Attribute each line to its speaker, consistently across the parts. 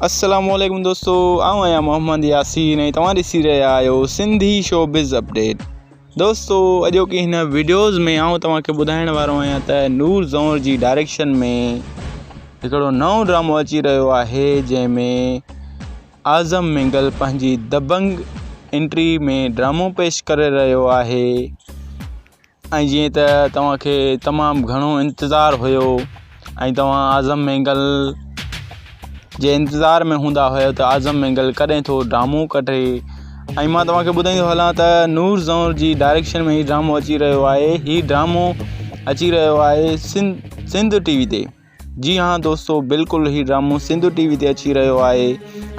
Speaker 1: السلام عليڪم دوستو آئون آهيان محمد ياسين ۽ توهان ڏسي رهيا آهيو سنڌي شوبز اپڊيٽ دوستو اڄوڪي هن وڊيوز ۾ آئون توهان کي ٻڌائڻ وارو آهيان ته نور زئور جي ڊائريڪشن ۾ هڪڙو نئون ڊرامو اچي رهيو آهي جنهن ۾ اعظم مينگل پنهنجي دبنگ انٽري ۾ ڊرامو پيش ڪري رهيو آهي ۽ جيئن ته توهان کي تمام گهڻو انتظار هيو ۽ توهان اعظم مينگل جي انتظار ۾ هوندا هيو ته اعظم مينگل ڪڏهن ٿو ڊرامو ڪڍي ۽ مان توهان کي ٻڌائيندو هلان ته نور زئور جي ڊائريڪشن ۾ هي ڊرامو اچي رهيو آهي هي ڊرامو اچي رهيو آهي سنڌ سنڌ ٽي وي تي جي ها دوستو بلڪل هي ڊرامو سنڌ ٽي وي تي اچي رهيو آهي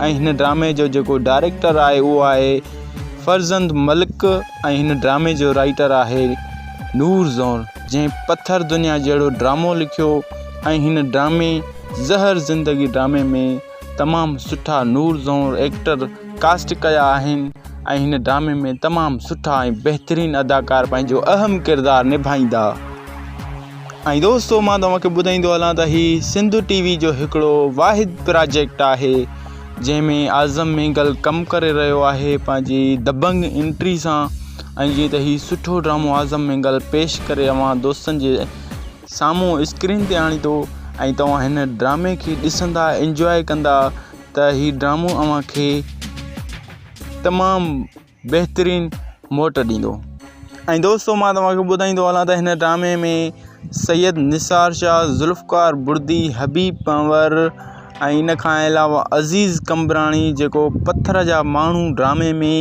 Speaker 1: ۽ هن ڊرامي جو جيڪو ڊائريڪٽر آهي اهو آهي فرزند ملڪ ۽ هن ڊرامي جو رائيٽر آهي نور زون جنهن پٿر دنيا جهڙو ڊرامو لکيو ۽ هن ڊرامي زهر زندگي ڊرامي ۾ تمام سٺا نور زون ايڪٽر ڪاسٽ ڪيا آهن ۽ هن ڊرامي ۾ تمام سٺا ۽ بهترين اداڪار پنهنجو اهم ڪردار نڀائيندا. ۽ دوستو مان توهان کي ٻڌائيندو هلان ته هي سنڌ ٽي وي جو هڪڙو واحد پراجيڪٽ آهي جنهن ۾ اعظم مينگل ڪم ڪري رهيو آهي پنهنجي دبنگ انٽري سان ۽ جيئن ته هي سٺو ڊرامو اعظم مينگل پيش ڪري اوهان دوستن جي سامهون اسڪرين تي آڻيندو ۽ توهان هن ڊرامي کي ڏسندا انجواء ڪندا ته هي ڊرامو اوهان کي تمام بهترين موٽ ڏيندو. ۽ دوستو مان توهان کي ٻڌائيندو هلان ته هن ڊرامي ۾ سيد نثار شاهه، ذوالفقار بڙدي، حبيب پنهور ۽ ان کان علاوه عزيز قمبراڻي جيڪو پٿر جا ماڻهو ڊرامي ۾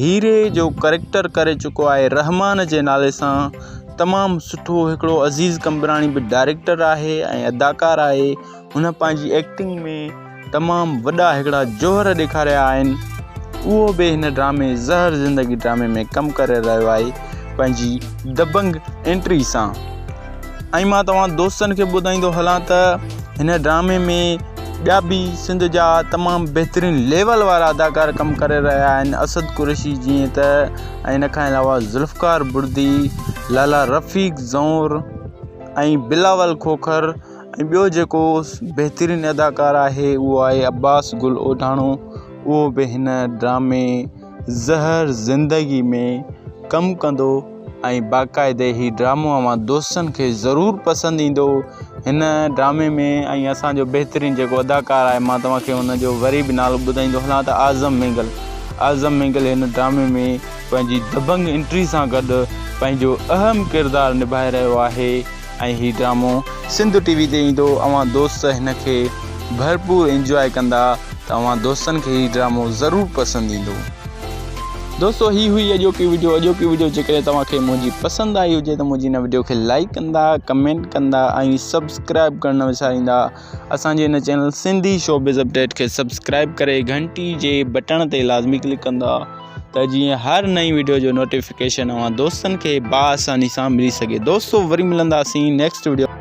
Speaker 1: هيري جو ڪريڪٽر ڪري چڪو آهي رحمان جي نالي سان تمام سٺو هڪڙو عزيز قمبراڻي به ڊائريڪٽر آهي ۽ اداڪار آهي هن پنهنجي ايڪٽنگ ۾ تمام وڏا هڪڙا جوهر ڏيکاريا آهن اهو به هن ڊرامي زهر زندگي ڊرامي ۾ ڪم ڪري رهيو آهي پنهنجي دبنگ انٽري سان ۽ مان توهان دوستن کي ٻڌائيندو هلان ته هن ڊرامي ۾ ٻيا به سنڌ جا تمام بهترين ليول وارا اداڪار ڪم ڪري رهيا آهن اسد قريشي جيئن ته ۽ ان کان علاوه ذوالفقار بڙدي لالا رفيق زئور ۽ بلاول کوکر ۽ ٻيو جيڪو بهترين اداڪار آهي اهو آهي عباس گل اوڍاڻو اهو به هن ڊرامي زهر زندگي ۾ ڪم ڪندو ۽ باقاعدي هي ڊرامو اوهان دوستن کي ضرور پسند ايندو هن ڊرامي ۾ ۽ اسانجو بهترين جيڪو اداڪار آهي مان توهان کي ان جو وري به نالو ٻڌائيندو هلان ته اعظم مينگل اعظم مينگل هن ڊرامي ۾ پنهنجي دبنگ انٽري سان گڏ پنهنجو اهم ڪردار نڀائي رهيو آهي ۽ هي ڊرامو سنڌ ٽي وي تي ايندو اوهان دوست هن کي ڀرپور انجواء ڪندا ته اوهان دوستن کي هي ڊرامو ضرور پسند ايندو. دوستو هي هئي اڄوڪي وڊيو اڄوڪي وڊيو جيڪڏهن توهان کي منهنجي پسند آئي هجي ته منهنجي هن وڊيو کي لائڪ ڪندا ڪمينٽ ڪندا ۽ سبسڪرائب ڪرڻ نه وساريندا اسان جي هن چينل سنڌي شوبز اپڊيٽ کي سبسڪرائب ڪري گهنٽي جي بٽڻ تي لازمي ڪلڪ ڪندا ته جيئن هر نئين وڊيو جو نوٽيفڪيشن اوهان دوستن کي با آساني سان ملي سگهي دوستو وري ملنداسين نيڪسٽ وڊيو.